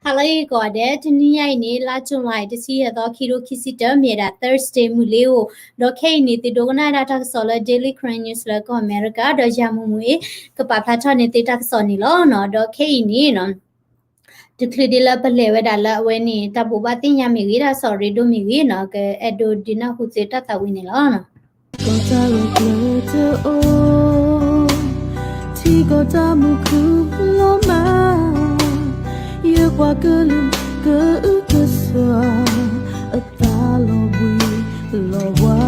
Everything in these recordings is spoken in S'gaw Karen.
ဟါလၢအဂ့ၤကိးဂၤဒဲး, တနံၤညါအံၤန့ၣ် လါ July တဆံယဲၢ်သီ ခံကထိခံဆံတၢ မ့ၢ်ဝဲဒၣ် Thursday မုၢ်လ့ၤဧိၤ, ဒီးခဲအံၤန့ၣ် သုဒိကနၣ်ဝဲဒၣ်တၢ်ကစီၣ်လၢ Daily Karen News လၢကီၢ်အမဲရကၤ ဒီးယၤမူးမူးအံၤ ကပာ်ဖျါထီၣ်န့ၢ်သုတၢ်ကစီၣ်န့ၣ်လီၤ. ဒီးခဲအံၤန့ၣ် တချုးဒ်လၢပလဲၤဝဲဒၣ်လၢအဝဲန့ၣ် တၢ်ဘိးဘၣ်သ့ၣ်ညါမ့ၢ်ဂ့ၤ တၢ်ကစီၣ်ရ့ဒိၣ်မ့ၢ်ဂ့ၤနီၤ ကအဲၣ်ဒိးဒုးနၢ်ဟူသုတၢ်သးဝံၣ်န့ၣ်လီၤ. ကီၢ်တၢ်ရဲၣ်ကျဲၤတအိၣ်, ထံကီၢ်တၢ်မုာ်ခုၣ်လီၤမး, ယပှၤကလုာ်ကအုကစွါ, အသးလီၤဘှံးလီၤဝါ,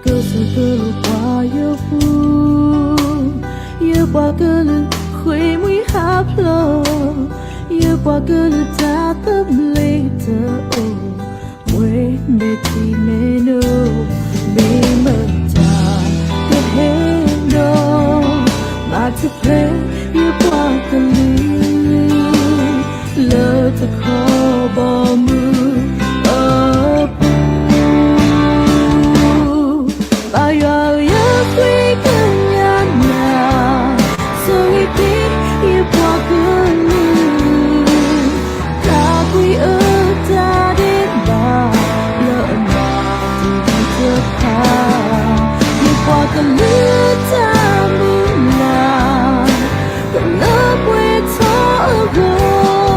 ကစၢၢ်ကလိာ်ပှၤယိာ်ပူၤ, ယပှၤကလုာ်ဃ့ၢ်မှံဟးဖျိး, ယပှၤကလုာ်တၢ်သဘျ့တအိၣ်, ဝဲမ့ၢ်ထံမ့ၢ်နိ, မ့ၢ်မတၤကဟဲဒီး, မၤတဖျဲယပှၤကလုာ် လၢတခီဘီမုၢ်အပူၤ, ဘၣ်ယွၤယဃ့ကညးနၤ, ဆိၣ်ဂ့ၤက့ၤယပှၤကလုာ်, တၢ်ကွံအၢတၢ်ဒဲးဘး လၢအမၤတၢ်တဖၣ်, ယပှၤကလုာ်တၢ်မုၢ်လၢ် ကလၢပှဲၤထီၣ်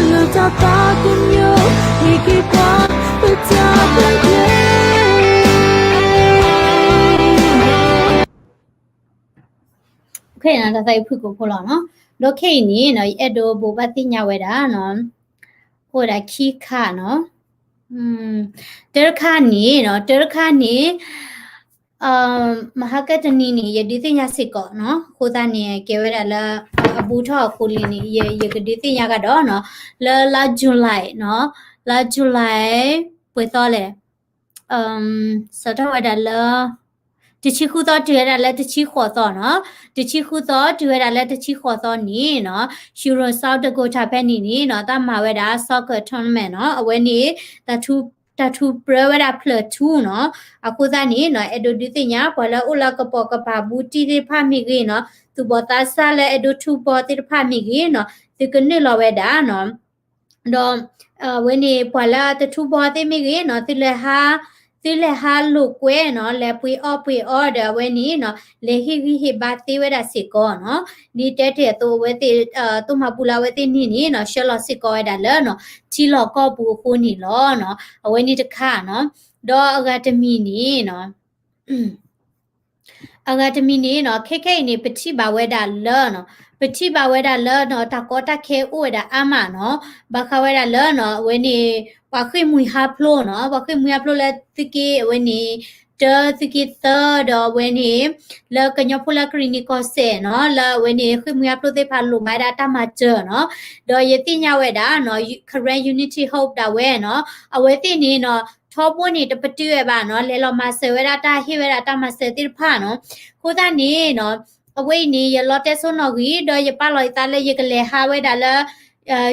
အဂီၢ်, လၢတၢ်သးကညီၤ ဟ့ၣ်က့ၤပှၤပတၢ်သဘျ့. ခဲအံၤန့ၣ် တၢ်သးဝံၣ်ဖုၣ်ကိာ်ဖိလီၤနီၤ. ဒီးခဲအံၤန့ၣ်နီၤ ယအဲၣ်ဒိးဘိးဘၣ်သ့ၣ်ညါဝဲဒၣ်နီၤ, အိၣ်ဝဲဒၣ်ခံခါနီၤ. တၢတခါန့ၣ်နီၤ, တၢတခါန့ၣ် မဟါကတနံၤန့ၣ် ယဒုးသ့ၣ်ညါစ့ၢ်ကီးနီၤ, အဃိသတးန့ၣ် ကဲဝဲဒၣ်လၢ အဘူးထီၣ်အဃိလံန့ၣ် ယ ယကဒုးသ့ၣ်ညါကဒီးနီၤ, လၢလါ July နီၤ, လါ July ပှဲၤသီလဲၣ်, စးထီၣ်ဝဲဒၣ်လၢ တဆံဃုသီ တုၤဝဲဒၣ်လၢတဆံဃိးသီနီၤ, တဆံဃုသီ တုၤဝဲဒၣ်လၢတဆံဃိးသီန့ၣ်နီၤ, Huron South Dakota ဖဲန့ၣ်န့ၣ်နီၤ တၢ်မၤဝဲဒၣ် soccer tournament နီၤ, အဝဲန့ၣ် တၢ်ထူ တၢ်ထူပြၢဝဲဒၣ်ဖျၢၣ်ထူနီၤ, အဃိသတးန့ၣ်နီၤ အဲၣ်ဒိးဒုးသ့ၣ်ညါ ပှၤလၢအိၣ်လၢကပိာ်ကပၤဘူးတံၢ်သ့ၣ်တဖၣ်မ့ၢ်ဂ့ၤနီၤ, သူၣ်ဘီၣ်သးစၢ်လၢအဲၣ်ဒိးထူဘီသ့ၣ်တဖၣ်မ့ၢ်ဂ့ၤနီၤ, သုကနုာ်လီၤဝဲဒၣ်နီၤ ဒီး အဝဲန့ၣ် ပှၤလၢတထူဘီသ့ၣ်မ့ၢ်ဂ့ၤနီၤ, သုလဲၤဟး သုလဲၤဟးလိာ်ကွဲနီၤ, လဲၤပှ့ၤအီၣ်ပှ့ၤအီဒီးအဝဲန့ၣ်နီၤ, လဲၤဟ့ၣ်ဂံၢ်ဟ့ၣ်ဘါသ့ဝဲဒၣ်စ့ၢ်ကီးနီၤ, ဒ်တဲတ့ၢ်အသိးအဝဲသ့ၣ် တိၢ်မၤဘူၣ်လၢအဝဲသ့ၣ်န့ၣ်န့ၣ်နီၤ, ဆှၢလီၤစ့ၢ်ကီးဝဲဒၣ်လၢနီၤ ထံလီၢ်ကီၢ်ပူၤအဃိန့ၣ်လီၤနီၤ, အဝဲန့ၣ်တခါနီၤ, ဒီးအဂၤတမံၤန့ၣ်နီၤ အဂၤတမံၤန့ၣ်နီၤ, ခဲခဲအံၤန့ၣ် ပထံၣ်ဘၣ်ဝဲဒၣ်လၢနီၤ, ပထံၣ်ဘၣ်ဝဲဒၣ်လၢနီၤ တၢ်ကီတၢ်ခဲအိၣ်ဝဲဒၣ်အါမးနီၤ, ဘၣ်ဃးဝဲဒၣ်လၢနီၤ အဝဲန့ၣ် ပှၤဃ့ၢ်မှံဟးဖျိးနီၤ, ပှၤဃ့ၢ်မှံဟးဖျိးလၢသုးက့အဝဲန့ၣ် တၢ သုးက့သၢ ဒီးအဝဲန့ၣ် လၢကညီဖိလၢကရံၣ်နံၣ်ကီၢ်စဲၣ်နီၤ, လၢအဝဲန့ၣ် ဃ့ၢ်မှံဟးဖျိးသ့ၣ်တဖၣ်လိၣ်ဘၣ်ဝဲဒၣ်တၢ်မၤစၢၤနီၤ, ဒီးယသ့ၣ်ညါဝဲဒၣ်နီၤ Karen Unity Hope ဒၣ်ဝဲနီၤ, အဝဲသ့ၣ်န့ၣ်နီၤ ထီဘိန့ၣ် တပတုာ်ဝဲဘၣ်နီၤ, လဲၤလီၤမၤစၢၤဝဲဒၣ်တၢ်ဟ့ၣ်ဝဲဒၣ်တၢ်မၤစၢၤသ့ၣ်တဖၣ်နီၤ, အဃိသတးန့ၣ်နီၤ အဝဲအံၤန့ၣ် ယလီၤတဲာ်ဆိနီၣ်ဂံၢ် ဒီးယပာ်လီၤယသးလၢယကလဲၤဟးဝဲဒၣ်လၢ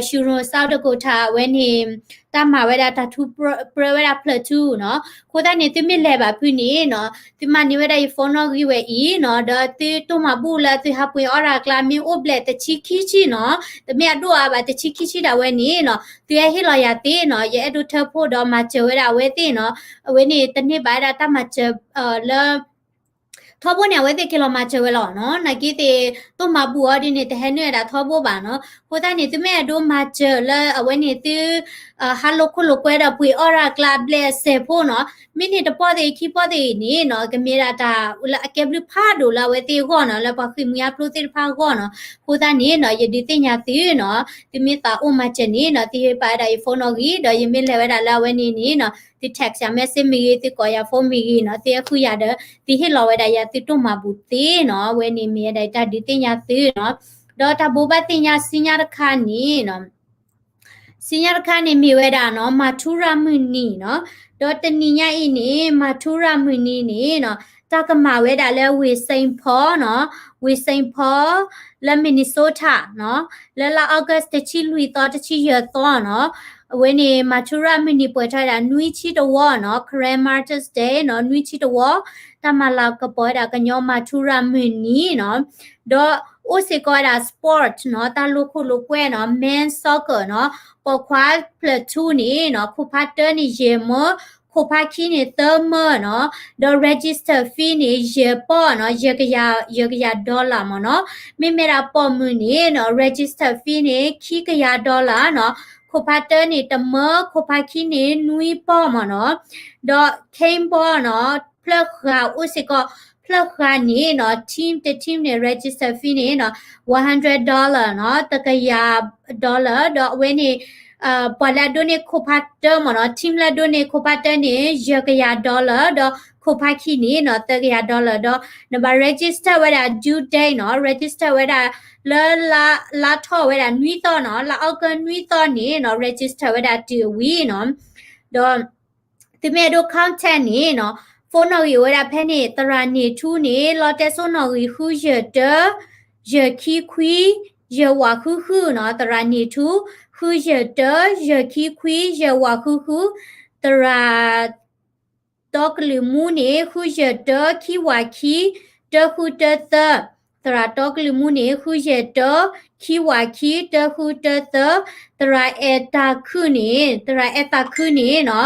Huron South Dakota အဝဲန့ၣ် တၢ်မၤဝဲဒၣ်တၢ်ထူပြၢဝဲဒၣ်ဖျၢၣ်ထူနီၤ, အဃိသတးန့ၣ် သုမ့ၢ်လဲၤဘၣ်ဖုန့ၣ်နီၤ သုမၤန့ၢ်ဝဲဒၣ်ယ phone နီၣ်ဂံၢ်ဝဲအံၤနီၤ, ဒီးသုတိၢ်မၤဘူၣ်လၢသုဟးပှ့ၤအီၣ်တၢ်အကျါ မ့ၢ်အိၣ်ဘျဲၣ်တဆံခံဆံနီၤ, တမ့ၢ်အဒိၣ်အါဘၣ် တဆံခံဆံဒၣ်ဝဲန့ၣ်နီၤ, သုဟဲဟ့ၣ်လီၤယၤသ့နီၤ, ယအဲၣ်ဒိးထၢဖှိၣ်ဒီးမၤစၢၤဝဲဒၣ်အဝဲသ့ၣ်နီၤ, အဝဲန့ၣ်တန့ၢ်ဘၣ်ဝဲဒၣ်တၢ်မၤစၢၤ လၢ ထီဘိန့ၣ် အဝဲသ့ၣ်က့ၤလီၤမၤစၢၤဝဲလီၤနီၤ, နာ်က့သ့ၣ် တိၢ်မၤဘူၣ်အီၤဒ်န့ၣ် တဟဲနုာ်ဝဲဒၣ်ထီဘိဘၣ်နီၤ, အဃိသတးန့ၣ် သုမ့ၢ်အဲၣ်ဒိးမၤစၢၤလၢအဝဲန့ၣ်သု ဟးလိာ်ခိၣ်လိာ်ကွဲဒီးပှ့ၤအီၣ်တၢ်အကျါဘျဲၣ်အစဲးဖိနီၤ, မ့ၢ်န့ၢ်တပီၢ်သ့ၣ်ခံပီၢ်သ့ၣ်အံၤန့ၣ်နီၤ, ကမ့ၢ်ဒၣ်တၢ်လၢအကဲဘျုးဖးဒိၣ်လၢအဝဲသ့ၣ်အဂီၢ်နီၤ, လၢပှၤဃ့ၢ်မှံဟးဖျိးသ့ၣ်တဖၣ်အဂီၢ်နီၤ, အဃိသတးန့ၣ်နီၤ ယဒုးသ့ၣ်ညါသုနီၤ, သုမ့ၢ်သးအိၣ်မၤစၢၤန့ၣ်နီၤ သုဟ့ၣ်ပာ်ဝဲဒၣ်ယ phone နီၣ်ဂံၢ် ဒီးယမ့ၢ်လဲၤဝဲဒၣ်လၢအဝဲန့ၣ်န့ၣ်နီၤ သု text ယၤ message မ့ၢ်ဂ့ၤ သုကိးယၤ phone မ့ၢ်ဂ့ၤနီၤ, သုဟဲဃုယၤဒီး သုဟ့ၣ်လီၤဝဲဒၣ်ယၤသုတိၢ်မၤဘူၣ်သ့နီၤ, အဝဲန့ၣ်မ့ၢ်ဝဲဒၣ်ယတၢ်ဒုးသ့ၣ်ညါသုနီၤ, ဒီးတၢ်ဘိးဘၣ်သ့ၣ်ညါဆူညါတခါန့ၣ်နီၤ ဆူညါတခါန့ၣ်မ့ၢ်ဝဲဒၣ်နီၤ မၤထူရၤမုၢ်နံၤနီၤ, ဒီးတနံၤညါအံၤန့ၣ် မၤထူရၤမုၢ်နံၤန့ၣ်နီၤ တၢ်ကမၤဝဲဒၣ်လၢဝ့ၢ် Saint Paul နီၤ, ဝ့ၢ် Saint Paul လၢ Minnesota နီၤ, လၢလါ August တဆံလွံၢ်သီ တဆံယဲၢ်သီနီၤ, အဝဲန့ၣ် မၤထူရၤမုၢ်နံၤပှဲၤထီၣ်ဝဲဒၣ်နွံဆံတဝီနီၤ, Karen Martyrs Day နီၤ, နွံဆံတဝီ, တၢ်မၤလၤကပီၤဝဲဒၣ်ကညီမၤထူရၤမုၢ်နံၤနီၤ, ဒီး အိၣ်စ့ၢ်ကီးဝဲဒၣ် sport နီၤ, တၢ်လိာ်ခိၣ်လိာ်ကွဲနီၤ, men's soccer နီၤ, ပိာ်ခွါ platoon န့ၣ်နီၤ, ခိၣ်ဖးတၢန့ၣ် ယဲၢ်မၢ, ခိၣ်ဖးခံန့ၣ်သၢမၢနီၤ, ဒီး register fee န့ၣ် ယဲၢ်ပီၢ်နီၤ, ယဲၢ်ကယၤ, ယဲၢ်ကယၤ dollar မ့ၢ်နီၤ. မ့မ့ၢ်ဒၣ်ပိာ်မုၣ်န့ၣ်နီၤ, register fee န့ၣ် ခံကယၤ dollar နီၤ, ခိၣ်ဖးတၢန့ၣ်တမၢ, ခိၣ်ဖးခံန့ၣ်နွံပီၢ်မ့ၢ်နီၤ. ဒီး cane ball နီၤ, ဖျၢၣ်ဃာ်အိၣ်စ့ၢ်ကီး, ဖျၢၣ်ဃာ်န့ၣ်နီၤ, team တ team န့ၣ် register fee န့ၣ်နီၤ, one hundred dollar နီၤ, တကယၤ dollar ဒီးအဝဲန့ၣ် ပှၤလၢအဒိးန့ၢ်ခိၣ်ဖးတၢမ့ၢ်နီၤ, team လၢအဒိးန့ၢ်ခိၣ်ဖးတၢန့ၣ် ယဲၢ်ကယၤ dollar ဒီးခိၣ်ဖးခံန့ၣ်နီၤ, သၢကယၤ dollar ဒီး နဘၣ် register ဝဲဒၣ် due date နီၤ, register ဝဲဒၣ်လၢ လါထီၣ်ဝဲဒၣ်နွံသီနီၤ, လါအီကူးနွံသီန့ၣ်နီၤ, register ဝဲဒၣ်တုၤအဝံၤနီၤ. ဒီး သုမ့ၢ်အဲၣ်ဒိး contact န့ၣ်နီၤ, phone နီၣ်ဂံၢ်အိၣ်ဝဲဒၣ်ဖဲန့ၣ်, သရၣ်န့ၢ်ထူန့ၣ် လီတဲစိနီၣ်ဂံၢ် ဃုယဲၢ်တၢ ယဲၢ်ခံခွံ ယဲၢ်ဝးဃုဃုနီၤ, သရၣ်န့ၢ်ထူ ဃုယဲၢ်တၢ ယဲၢ်ခံခွံ ယဲၢ်ဝးဃုဃု, သရၣ် တီကလုာ်မူန့ၣ် ဃုယဲၢ်တၢ ခံဝးခံ တၢဃုတၢသၢ, သရၣ်တီကလုာ်မူန့ၣ် ဃုယဲၢ်တၢ ခံဝးခံ တၢဃုတၢသၢ, သရၣ်အဲၣ်တၢ်ခုန့ၣ်, သရၣ်အဲၣ်တၢ်ခုန့ၣ်နီၤ,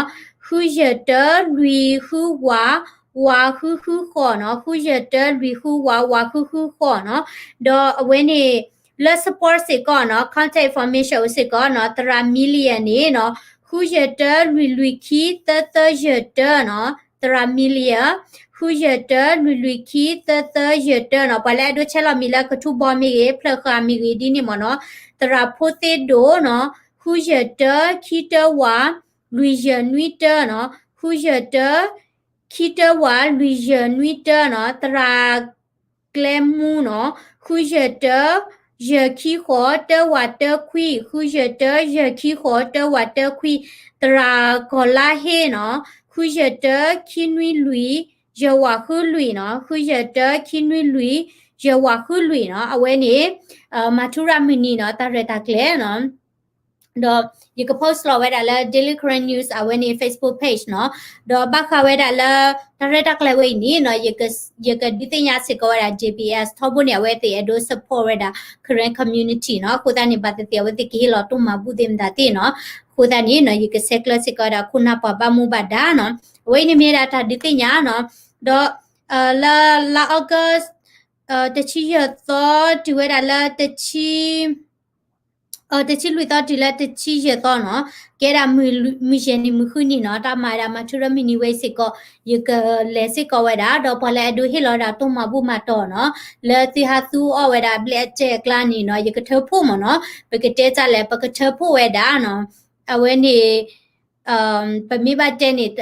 ဃုယဲၢ်တၢ လွံၢ်ဃုဝး ဝးဃုဃုဃိးနီၤ, ဃုယဲၢ်တၢ လွံၢ်ဃုဝး ဝးဃုဃုဃိးနီၤ. ဒီးအဝဲန့ၣ် လၢ support စ့ၢ်ကီးနီၤ, contact information အိၣ်စ့ၢ်ကီးနီၤ, သရၣ် Million န့ၣ်နီၤ, ဃုယဲၢ်တၢ လွံၢ်လွံၢ်ခံ သၢသၢယဲၢ်တၢနီၤ, သရၣ် Million, ဃုယဲၢ်တၢ လွံၢ်လွံၢ်ခံ သၢသၢယဲၢ်တၢနီၤ. ပှၤလၢအဒိးဆဲးလီၤမံၤလၢကထူဘီမ့ၢ်ဂ့ၤ, ဖျၢၣ်ဃာ်မ့ၢ်ဂ့ၤ ဒ်န့ၣ်မ့ၢ်နီၤ. သရၣ်ဖိသ့ၣ်ဒိၣ်နီၤ, ဃုယဲၢ်တၢ ခံတၢဝး လွံၢ်ယဲၢ်နွံတၢနီၤ, ဃုယဲၢ်တၢ ခံတၢဝး လွံၢ်ယဲၢ်နွံတၢနီၤ. သရၣ် ကျဲမူနီၤ, ဃုယဲၢ်တၢ ယဲၢ်ခံဃိး တၢဝးတၢခွံ, ဃုယဲၢ်တၢ ယဲၢ်ခံဃိး တၢဝးတၢခွံ. သရၣ်ကီၤလါဟ့နီၤ, ဃုယဲၢ်တၢ ခံနွံလွံၢ် ယဲၢ်ဝးဃုလွံၢ်နီၤ, ဃုယဲၢ်တၢ ခံနွံလွံၢ် ယဲၢ်ဝးဃုလွံၢ်နီၤ. အဝဲန့ၣ် မၤထူရၤမုၢ်နံၤနီၤ, တၢ်ရဲၣ်တၢ်ကျဲၤနီၤ. ဒီးယက post လီၤဝဲဒၣ်လၢ Daily Karen News အဝဲန့ၣ် Facebook page နီၤ. ဒီးဘၣ်ဃးဝဲဒၣ်လၢ တၢ်ရဲၣ်တၢ်ကျဲၤဝဲအံၤန့ၣ်နီၤ, ယကဒုးသ့ၣ်ညါစ့ၢ်ကီးဝဲဒၣ် J B S ထီဘိန့ၣ် အဝဲသ့ၣ်အဲၣ်ဒိး support ဝဲဒၣ် Karen community နီၤ. အဃိသတးန့ၣ် ဘၣ်သ့ၣ်သ့ၣ် အဝဲသ့ၣ်ကဟ့ၣ်လီၤတိၢ်မၤဘူၣ်သ့ၣ်မတၤသ့ၣ်နီၤ. အဃိသတးန့ၣ်နီၤ, ယကဆဲးကျၢစ့ၢ်ကီးဝဲဒၣ် ခိၣ်နၢ်ပှၤဘၣ်မူဘၣ်ဒါနီၤ. အဝဲအံၤန့ၣ်မ့ၢ်ဝဲဒၣ်တၢ်ဒုးသ့ၣ်ညါနီၤ. ဒီး လၢလါ August တဆံယဲၢ်သီ တုၤဝဲဒၣ်လၢ တဆံ တဆံလွံၢ်သီ တုၤလၢတဆံယဲၢ်သီနီၤ, ကဲဒၣ်မုၢ်ယဲၢ်နံၤမုၢ်ဃုနံၤနီၤ, တၢ်မၤဝဲဒၣ် မၤထူရၤမုၢ်နံၤဝဲအံၤစ့ၢ်ကီး, ယကလဲၤစ့ၢ်ကီးဝဲဒၣ်, ဒီးပှၤလၢအဒိးဟ့ၣ်လီၤဝဲဒၣ်တိၢ်မၤဘူၣ်မၤတီၤနီၤ, လၢသုဟးသူအီၣ်ဝဲဒၣ်အဘျဲၣ်အစဲးအကျါန့ၣ်နီၤ, ယကထၢဖှိၣ်မ့ၢ်နီၤ, ပကတဲတၢ်လဲၣ် ပကထၢဖှိၣ်ဝဲဒၣ်နီၤ, အဝဲန့ၣ် ပမ့ၢ်ဘၣ်တဲန့ၣ်,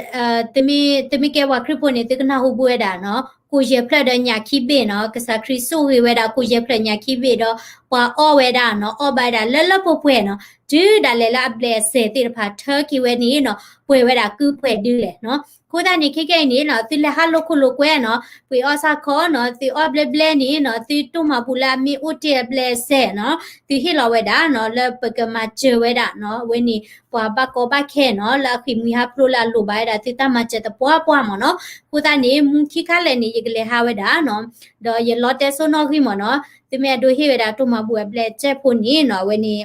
သုမ့ၢ်ကဲပှၤခရံာ်ဖိန့ၣ် သုကနၢ်ဟူဘူးဝဲဒၣ်နီၤ, ကိၣ်ယဲၢ်ဖျၢၣ်ဒီးညၣ်ခံဘ့ၣ်နီၤ, ကစၢ်ခရံာ်ဆိၣ်ဂ့ၤဝဲဒၣ်ကိၣ်ယဲၢ်ဖျၢၣ်ညၣ်ခံဘ့ၣ်ဒီး ပှၤအီၣ်ဝဲဒၣ်နီၤ, အီၣ်ဘၣ်ဝဲဒၣ်လၢလၢပှဲၤပှဲၤနီၤ, တုၤဒၣ်လဲာ်လၢအဘျဲၣ်အစဲးသ့ၣ်တဖၣ်ထၢက့ၤဝဲန့ၣ်နီၤ, ပှဲၤဝဲဒၣ်ကုပှဲၤဒုလဲၣ်နီၤ. အဃိသတးန့ၣ် ခဲကနံၣ်အံၤန့ၣ်နီၤ, သုလဲၤဟးလိာ်ခိၣ်လိာ်ကွဲနီၤ, ပှ့ၤအီၣ်ဆၣ်ခီနီၤ, သုအီၣ်ဘျဲဘျဲန့ၣ်နီၤ, သုတိၢ်မၤဘူၣ်လၢအမ့ၢ်အိၣ်တ့ၢ်အဘျဲၣ်အစဲးနီၤ, သုဟ့ၣ်လီၤဝဲဒၣ်နီၤ, လၢပကမၤစၢၤဝဲဒၣ်နီၤ, အဝဲန့ၣ် ပှၤဘၣ်ကီဘၣ်ခဲနီၤ, လၢအဃံၢ်မှံဟးဖျိးလၢအလိၣ်ဘၣ်ဝဲဒၣ်သုတၢ်မၤစၢၤသပှၢ်ပှၢ်မ့ၢ်နီၤ. အဃိသတးန့ၣ် မူခံခါလဲၣ်န့ၣ် ယကလဲၤဟးဝဲဒၣ်နီၤ, ဒီးယလီတဲစိနီၣ်ဂံၢ်မ့ၢ်နီၤ, သုမ့ၢ်အဲၣ်ဒိးဟ့ၣ်ဝဲဒၣ်တိၢ်မၤဘူၣ်အဘျဲၣ်အစဲးဖိန့ၣ်နီၤ, အဝဲန့ၣ်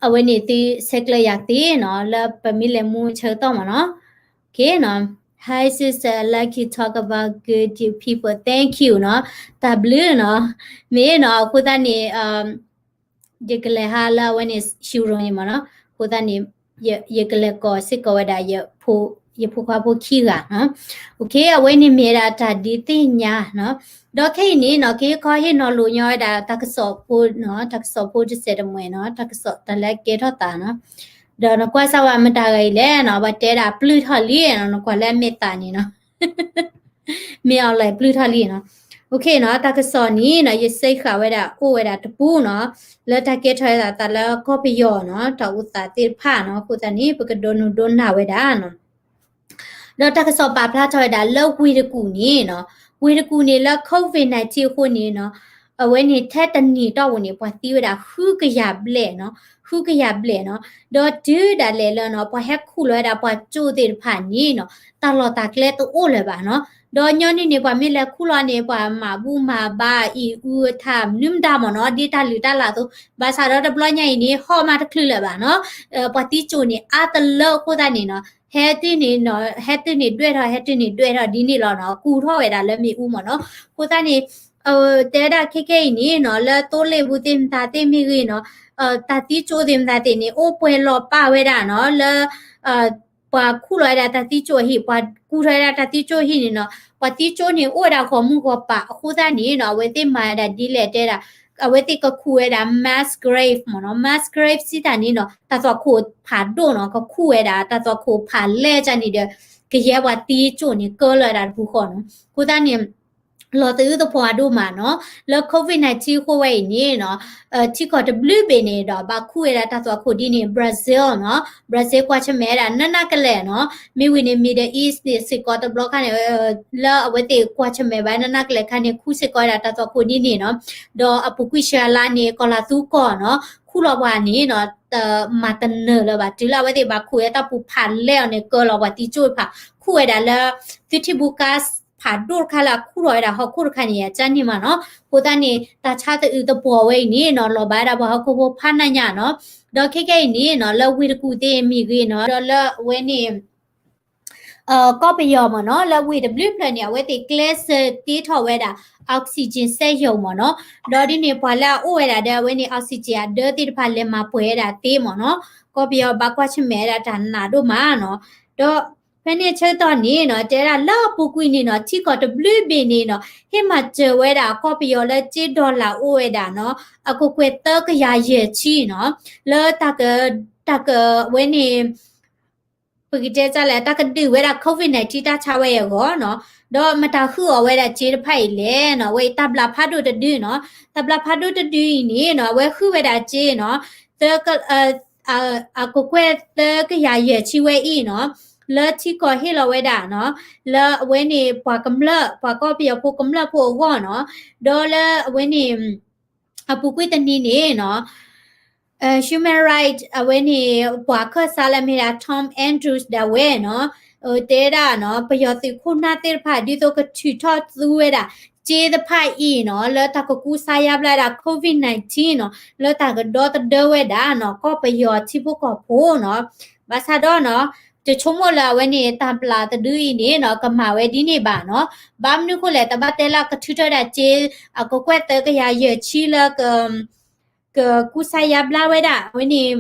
အဝဲန့ၣ်သုဆဲးကျၢယၤသ့နီၤ, လၢပမ့ၢ်လဲၤမူဆၢကတီၢ်မ့ၢ်နီၤ. Okay နီၤ. Hi sister, I like you talk about good deed people. Thank you နီၤ. တၢ်ဘျုးနီၤ. မ့ၢ်နီၤ, အဃိသတးန့ၣ် ယကလဲၤဟးလၢအဝဲန့ၣ် ရှုရိၤန့ၣ်မ့ၢ်နီၤ. အဃိသတးန့ၣ် ယကလဲၤကိးစ့ၢ်ကီးဝဲဒၣ် ယဖိခွါဖိခံဂၤနီၤ. Okay, အဝဲန့ၣ်မ့ၢ်ဝဲဒၣ်တၢ်ဒုးသ့ၣ်ညါနီၤ. ဒီးခဲအံၤန့ၣ်နီၤ, ကဟ့ၣ်ခီဟ့ၣ်နီၤလိာ်ညီဝဲဒၣ်တၢ်ကစီၣ်ဖိနီၤ, တၢ်ကစီၣ်ဖိတစဲးတမှဲၤနီၤ, တၢ်ကစီၣ်တၢ်လၢကဲထီၣ်သးနီၤ. ဒီးနကွၢ်စၢ်ဝဲမတၤဂၤအံၤလဲၣ်နီၤ, ပှၤတဲဒၣ်ပျုၢ်ထီၣ်လံနီၤ, နကွၢ်လၢအမဲာ်သးန့ၣ်နီၤ. မ့ၢ်အီၤလၢပျုၢ်ထီၣ်လံနီၤ. Okay နီၤ, တၢ်ကစီၣ်န့ၣ်နီၤ, ယစ့ဃာ်ဝဲဒၣ်အိၣ်ဝဲဒၣ်တပူၤနီၤ, လၢတၢ်ကဲထီၣ်ဝဲဒၣ်သးလၢကီၢ်ပယီၤနီၤ, တၢ်အိၣ်သးသ့ၣ်တဖၣ်နီၤ. အဃိသတးန့ၣ် ပကဒိးနုာ်ဒိးနၢ်ဝဲဒၣ်နီၤ. ဒီးတၢ်ကစီၣ်ပာ်ဖျါထီၣ်ဝဲဒၣ်လၢဝ့ၢ်တကူၣ်န့ၣ်နီၤ, ဝ့ၢ်တကူၣ်န့ၣ်လၢ COVID nineteen အဃိန့ၣ်နီၤ, အဝဲန့ၣ်ထဲတနံၤတီၢ်ပူၤန့ၣ် ပှၤသံဝဲဒၣ်ဃုကယၤဘျဲၣ်နီၤ, ဃုကယၤဘျဲၣ်နီၤ. ဒီးတုၤဒၣ်လဲာ်လၢနီၤ, ပှၤဟဲခူၣ်လီၤဝဲဒၣ်ပှၤကၠိသ့ၣ်တဖၣ်န့ၣ်နီၤ, တၢ်လီၢ်တၢ်ကျဲတအိၣ်လၢၤဘၣ်နီၤ. ဒီးညီနုၢ်န့ၣ် ပှၤမ့ၢ်လဲၤခူၣ်လီၤန့ၣ် ပှၤမၤဘူၣ်မၤဘါအံၤအူအထါ မနုၤမတၤမ့ၢ်နီၤ ဒ်တၢ်လုၢ်တၢ်လၢ်အသိး, ဘၣ်ဆၣ်ဒီးတဘျီညါအံၤန့ၣ် ဟီၣ်မးတချုးလၢၤဘၣ်နီၤ, ပှၤသံကၠိၣ်န့ၣ် အါတလၢအဃိသတးန့ၣ်နီၤ, ဟဲတုၤန့ၣ်နီၤ ဟဲတုၤန့ၣ်ဒွဲၣ်ထီၣ် ဟဲတုၤန့ၣ်ဒွဲၣ်ထီၣ်ဒ်န့ၣ်လီၤနီၤ, ကူထီၣ်ဝဲဒၣ်လၢမ့ၣ်အူမ့ၢ်နီၤ, အဃိသတးန့ၣ် တဲဝဲဒၣ်ခဲခဲအံၤန့ၣ်နီၤ လၢသိလ့ၣ်ပူၤသ့ၣ်မတၤသ့ၣ်မ့ၢ်ဂ့ၤနီၤ, တၢ်သံကၠိၣ်သ့ၣ်မတၤသ့ၣ်န့ၣ် အိၣ်ပှဲၤလီၤပာ်ဝဲဒၣ်နီၤ လၢ ပှၤခူၣ်လီၤဝဲဒၣ်တၢ်သံကၠိၣ်အဟံၣ်, ပှၤကူထီၣ်ဝဲဒၣ်တၢ်သံကၠိၣ်အဟံၣ်န့ၣ်နီၤ, ပှၤသံကၠိၣ်န့ၣ် အိၣ်ဝဲဒၣ်ဂီၤမုၢ်ဂီၤပၤအဃိသတးန့ၣ်နီၤ အဝဲသ့ၣ်မၤဝဲဒၣ်ဒ်လဲၣ်တဲဒၣ်, အဝဲသ့ၣ်ကခူၣ်ဝဲဒၣ် mass grave မ့ၢ်နီၤ, mass grave စံးတၢ်န့ၣ်နီၤ တၢ်သွၣ်ခိၣ်ဖးဒိၣ်နီၤ, ကခူၣ်ဝဲဒၣ် တၢ်သွၣ်ခိၣ်ဖးလဲၢ်ကန့ၣ်ဒီး ကယဲၢ်ပှၤသံကၠိၣ်န့ၣ် ကၢလီၤဝဲဒၣ်တပူၤဃီနီၤ, အဃိသတးန့ၣ် လီၤသယုၢ်သပှၢ်ဒိၣ်မးနီၤ, လၢ COVID nineteen အဃိဝဲအံၤန့ၣ်နီၤ, ထံကီၢ်တဘျုးဘ့ၣ်န့ၣ်ဒီး ဘၣ်ခူၣ်ဝဲဒၣ်တၢ်သွၣ်ခိၣ်ဒ်န့ၣ် Brazil နီၤ, Brazil ကွၢ်ဆၢၣ်မဲာ်ဝဲဒၣ်နးနးကလဲာ်နီၤ, မ့ၢ်ဝံၤန့ၣ် Middle East န့ၣ်စ့ၢ်ကီးတဘျီခါန့ၣ် လၢအဝဲသ့ၣ်ကွၢ်ဆၢၣ်မဲာ်ဘၣ်နးနးကလဲာ်ခါန့ၣ် ခူၣ်စ့ၢ်ကီးဝဲဒၣ်တၢ်သွၣ်ခိၣ်ဒ်န့ၣ်နီၤ, ဒီးအပူၤကွံာ်စှၤလါန့ၣ် ကီၢ်လၤသူကီၢ်နီၤ, ခူၣ်လီၤပှၤန့ၣ်နီၤ မၤတနၢၤလၢၤဘၣ် တုၤလၢအဝဲသ့ၣ်ဘၣ်ခူၣ်ဝဲတၢ်ပူၤဖးလဲၢ်အီၤန့ၣ် ကၢလီၤပှၤသံကၠိၣ်တဖၣ် ခူၣ်ဝဲဒၣ်လၢ သုထံဘူကါ ဖးဒိၣ်တခါလၢအခူၣ်ထီၣ်ဝဲဒၣ်ဟီၣ်ခိၣ်တခါန့ၣ် အကၢန့ၣ်မးနီၤ, အဃိသတးန့ၣ် တၢ်ဆါသအုးသပှၢ်ဝဲအံၤန့ၣ်နီၤ လီၤဘၣ်ဝဲဒၣ်ပှၤဟီၣ်ခိၣ်ဖိဖးနးညါနီၤ, ဒီးခဲခဲအံၤန့ၣ်နီၤ လၢဝ့ၢ်တကူၣ်သ့ၣ်မ့ၢ်ဂ့ၤနီၤ ဒီးလၢအဝဲန့ၣ် ကီၢ်ပယီၤမ့ၢ်နီၤ လၢဝ့ၢ်တဘျုးဖျၢၣ်န့ၣ် အဝဲသ့ၣ်ကျဲးစၢးတ့ထီၣ်ဝဲဒၣ် oxygen စက်ရုံ မ့ၢ်နီၤ, ဒီးဒ်န့ၣ်ပှၤလၢအအိၣ်ဝဲဒၣ်ဒီးအဝဲန့ၣ် oxygen အဒၢသ့ၣ်တဖၣ်လဲၤမၤပှဲၤဝဲဒၣ်သ့မ့ၢ်နီၤ, ကီၢ်ပယီၤဘၣ်ကွၢ်ဆၢၣ်မဲာ်ဝဲဒၣ်တၢ်နာ်ဒိၣ်မးနီၤ, ဒီးဖဲန့ၣ်ဆၢကတီၢ်န့ၣ်နီၤ တဲဒၣ်လၢအပူၤကွံာ်န့ၣ်နီၤ ထံကီၢ်တဘျုးဘ့ၣ်န့ၣ်နီၤ ဟ့ၣ်မၤစၢၤဝဲဒၣ်ကီၢ်ပယီၤလၢကၠ့ dollar အိၣ်ဝဲဒၣ်နီၤ အကကွဲၢ်သၢကယၤယဲၢ်ဆံနီၤ, လၢတၢ်က တၢ်ကဝဲန့ၣ် ပကတဲတၢ်လဲၣ် တၢ်ကဒုးဝဲဒၣ် COVID nineteen တၢ်ဆါဝဲအဂီၢ်နီၤ, ဒီးမတၤဟုၣ်အီၤဝဲဒၣ်ကၠ့တဖၣ်အံၤလဲၣ်နီၤ, အဝဲအံၤတၢ်ဘျးဖးဒိၣ်တဒုနီၤ, တၢ်ဘျးဖးဒိၣ်တဒုအံၤန့ၣ်နီၤ အဝဲဟုၣ်ဝဲဒၣ်ကၠ့နီၤ, သၢ အကကွဲၢ်သၢကယၤယဲၢ်ဆံဝဲအံၤနီၤ, လၢထံကီၢ်ဟ့ၣ်လီၤဝဲဒၣ်နီၤ, လၢအဝဲန့ၣ်ပှၤကမျၢၢ် ပှၤကီၢ်ပယီၤဖိကမျၢၢ်ဖိအဂီၢ်နီၤ, ဒီးလၢအဝဲန့ၣ် အပူၤကွံာ်တနံၤန့ၣ်နီၤ Human Rights အဝဲန့ၣ် ပှၤခၢၣ်စးလၢအမ့ၢ်ဒၣ် Tom Andrews ဒၣ်ဝဲနီၤ, တဲဒၣ်နီၤ ပယီၤသုးခိၣ်နၢ်သ့ၣ်တဖၣ် ဒ်သိးကထုးထီၣ်သူဝဲဒၣ် ကၠ့တဖၣ်အံၤနီၤ လၢတၢ်ကကူစါယါဘျါဒၣ် COVID nineteen နီၤ လၢတၢ်ကဒီသဒၢဝဲဒၣ်နီၤ ကီၢ်ပယီၤထံဖိကီၢ်ဖိနီၤ, ဘၣ်ဆၣ်ဒီးနီၤ တဆိကမိၣ်လၢအဝဲန့ၣ် တၢ်ဘျးတဒုအံၤန့ၣ်နီၤ ကမၤဝဲဒ်န့ၣ်ဘၣ်နီၤ, ဘၣ်မနုၤဃိလဲၣ် တဘၣ်တဲလၢကထုးထီၣ်ဒၣ်ကၠ့ အကကွဲၢ်သၢကယၤယဲၢ်ဆံလၢ ကကူစါယါဘျါဝဲဒၣ် အဝဲန့ၣ်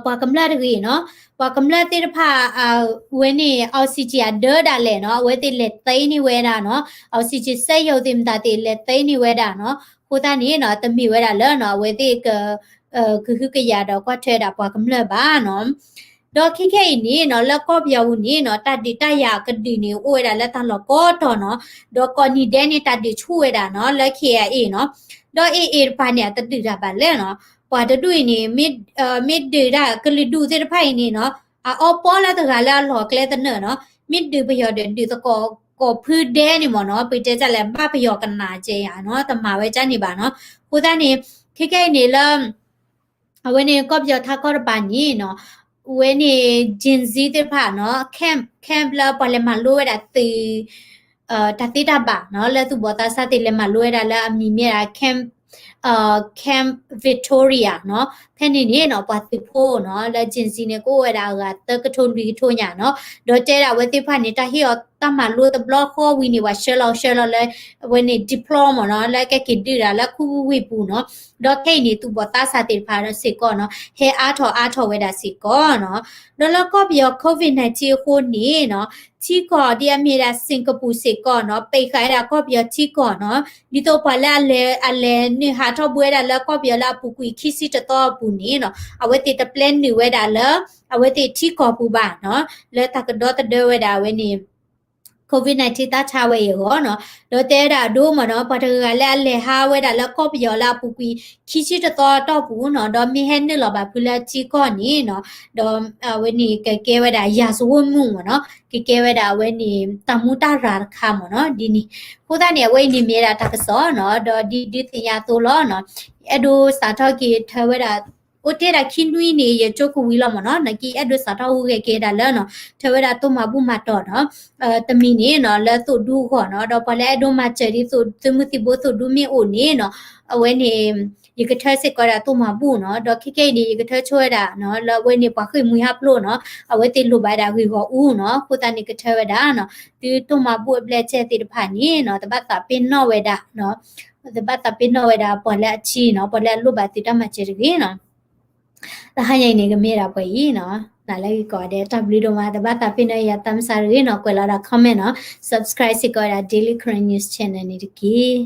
ပှၤကမျၢၢ်တဂ့ၤနီၤ, ပှၤကမျၢၢ်သ့ၣ်တဖၣ် အဝဲန့ၣ် oxygen အဒၢဒၣ်လဲာ်နီၤ အဝဲသ့ၣ်လဲၤသ့န့ၢ်ဝဲဒၣ်နီၤ, oxygen စက်ရုံသ့ၣ်မတၤသ့ၣ်လဲၤသ့န့ၢ်ဝဲဒၣ်နီၤ, အဃိသတးန့ၣ်နီၤ တမ့ၢ်ဝဲဒၣ်လၢနီၤ အဝဲသ့ၣ်က ကဟုကယာ်ဒီးကွၢ်ထွဲဒၣ်ပှၤကမျၢၢ်ဘၣ်နီၤ. ဒီးခဲခဲအံၤန့ၣ်နီၤ လၢကီၢ်ပယီၤပူၤန့ၣ်နီၤ တၢ်ဒုးတၢ်ယၤအကဒုးန့ၣ် အိၣ်ဝဲဒၣ်လၢတၢ်လီၢ်ကိးတီၤနီၤ, ဒီးကိးနံၤဒဲးန့ၣ် တၢ်ဒုးဆူၣ်ဝဲဒၣ်နီၤ လၢ K I A နီၤ, ဒီး A A တဖၣ်န့ၣ် အတဒုးတၢ်ဘၣ်လဲၣ်နီၤ, ပှၤတဒူၣ်အံၤန့ၣ် မ့ၢ်ဒုးဒၣ်ကလုာ်ဒူၣ်သ့ၣ်တဖၣ်အံၤန့ၣ်နီၤ အအီပီလၢတဂၤလၢအလီၢ်ကျဲသနၢၣ်နီၤ, မ့ၢ်ဒုးပယီၤဒီးဒုးသကိးကိးဖုဒဲန့ၣ်မ့ၢ်နီၤ, ပတဲတၢ်လဲၣ် ဘၣ်ပယီၤကနၣ်ကဲယၤနီၤ တမၤဝဲကၢန့ၣ်ဘၣ်နီၤ, အဃိသတးန့ၣ် ခဲခဲအံၤန့ၣ်လၢ အဝဲန့ၣ်ကီၢ်ပယီၤထးခီတပၤန့ၣ်နီၤ, အဝဲန့ၣ် Gen Z သ့ၣ်တဖၣ်နီၤ camp camp လၢပှၤလဲၤမၤလိဝဲဒၣ်သုး တၢ်သ့တၢ်ဘၣ်နီၤ လၢသူၣ်ဘီၣ်သးစၢ်သ့ၣ်လဲၤမၤလိဝဲဒၣ်လၢအမံၤမ့ၢ်ဒၣ် camp camp Victoria နီၤ, ဖဲန့ၣ်န့ၣ်နီၤ ပှၤသုးဖိနီၤ လၢ Gen Z န့ၣ် ကအိၣ်ဝဲဒၣ်အဂၤသၢကထိလွံၢ်ကထိညါနီၤ, ဒီးတဲဒၣ်အဝဲသ့ၣ်တဖၣ်န့ၣ် တၢ်ဟ့ၣ်အီၤတၢ်မၤလိတဘျီဃီဝံၤန့ၣ် ပှၤဆှၢလီၤဆှၢလီၤလၢ အဝဲန့ၣ် diploma မ့ၢ်နီၤ လၢကဲက့ၤဒုးဒၣ်လၢခူဝ့ၢ်ပူၤနီၤ, ဒီးခဲအံၤန့ၣ် သူၣ်ဘီၣ်သးစၢ်သ့ၣ်တဖၣ်စ့ၢ်ကီးနီၤ ဟဲအါထီၣ်အါထီၣ်ဝဲဒၣ်စ့ၢ်ကီးနီၤ, ဒီးလၢကီၢ်ပယီၤ COVID nineteen အဃိန့ၣ်နီၤ ထံကီၢ်ဒ်အမ့ၢ်ဒၣ် Singapore စ့ၢ်ကီးနီၤ ပိတ်ဃာ်ဝဲဒၣ်ကီၢ်ပယီၤထံကီၢ်နီၤ, ဒ်သိးပှၤလၢအလဲၤ အလဲၤနုာ်ဟးထီၣ်ဘိဝဲဒၣ်လၢကီၢ်ပယီၤလၢအပူၤကွံာ်ခံဆံတသီအပူၤန့ၣ်နီၤ အဝဲသ့ၣ်တပျဲနုာ်ဝဲဒၣ်လၢ အဝဲသ့ၣ်ထံကီၢ်ပူၤဘၣ်နီၤ, လၢတၢ်ကဒီသဒၢဝဲဒၣ်အဝဲန့ၣ် COVID nineteen တၢ်ဆါဝဲအံၤအဂီၢ်နီၤ, ဒီးတဲဝဲဒၣ်အဒိမ့ၢ်နီၤ ပှၤတဂၤလၢအလဲၤဟးဝဲဒၣ်လၢကီၢ်ပယီၤလၢအပူၤကွံာ် ခံဆံတသီအတီၢ်ပူၤနီၤ, ဒီးမ့ၢ်ဟဲနုာ်လီၤဘၣ်ဖုလၢထံကီၢ်န့ၣ်နီၤ, ဒီးအဝဲန့ၣ်ကကဲဝဲဒၣ် ရာဇဝတ်မှု မ့ၢ်နီၤ, ကကဲဝဲဒၣ်အဝဲန့ၣ် တၢ်မူတၢ်ရၢ်တခါမ့ၢ်နီၤ, ဒ်န့ၣ်, အဃိသတးန့ၣ် အဝဲအံၤန့ၣ်မ့ၢ်ဝဲဒၣ်တၢ်ကစီၣ်နီၤ, ဒီးဒ်ဒုးသ့ၣ်ညါအသိးလီၤနီၤ, အဲၣ်ဒိးစးထီၣ်က့ၤထၢဝဲဒၣ် အိၣ်တ့ၢ်ဒၣ်ခံနွံန့ၣ် ယကၠိကဝံၤလီၤမ့ၢ်နီၤ, နာ်က့အဲၣ်ဒိးစးထီၣ်ဟူးဂဲၤက့ၤဒၣ်လၢနီၤ, ထၢဝဲဒၣ်တိၢ်မၤဘူၣ်မၤတီၤနီၤ, တမံၤန့ၣ်နီၤ လၢသိၣ်ဒူအဂီၢ်နီၤ, ဒီးပှၤလၢအဲၣ်ဒိးမၤစၢၤဒ်သိး သုးမုၢ်သံၣ်ဘိသိၣ်ဒူမ့ၢ်အိၣ်န့ၣ်နီၤ, အဝဲန့ၣ် ယကထၢစ့ၢ်ကီးဒၣ်တိၢ်မၤဘူၣ်နီၤ, ဒီးခဲကနံၣ်အံၤန့ၣ် ယကထၢဆိဝဲဒၣ်နီၤ လၢအဝဲန့ၣ်ပှၤဃ့ၢ်မှံဟးဖျိးနီၤ, အဝဲသ့ၣ်လိၣ်ဘၣ်ဝဲဒၣ်ဂ့ၢ်ဂီၢ်အူနီၤ, အဃိသတးန့ၣ်ကထၢဝဲဒၣ်နီၤ, သုတိၢ်မၤဘူၣ်အဘျဲၣ်အစဲသ့ၣ်တဖၣ်န့ၣ်နီၤ တဘၣ်သးပ့ၤနီၣ်ဝဲဒၣ် တဘၣ်သးပ့ၤနီၣ်ဝဲဒၣ်ပှၤလၢအထံနီၤ, ပှၤလၢအလိၣ်ဘၣ်သုတၢ်မၤစၢၤတဂ့ၤနီၤ. တဟါညါအံၤန့ၣ် ကမ့ၢ်ဒၣ်ပှဲၤအံၤနီၤ, နၤလၢဂ့ၤကိးဂၤဒဲး တၢ်ဘျုးဒိၣ်မး, တဘၣ်သးပ့ၤနီၣ်ယၤတၢ်မၤစၢၤတဂ့ၤနီၤ, ကွဲးလီၤဒၣ် comment နီၤ, subscribe စ့ၢ်ကီးဝဲဒၣ် Daily Karen News Channel န့ၣ်တက့ၢ်.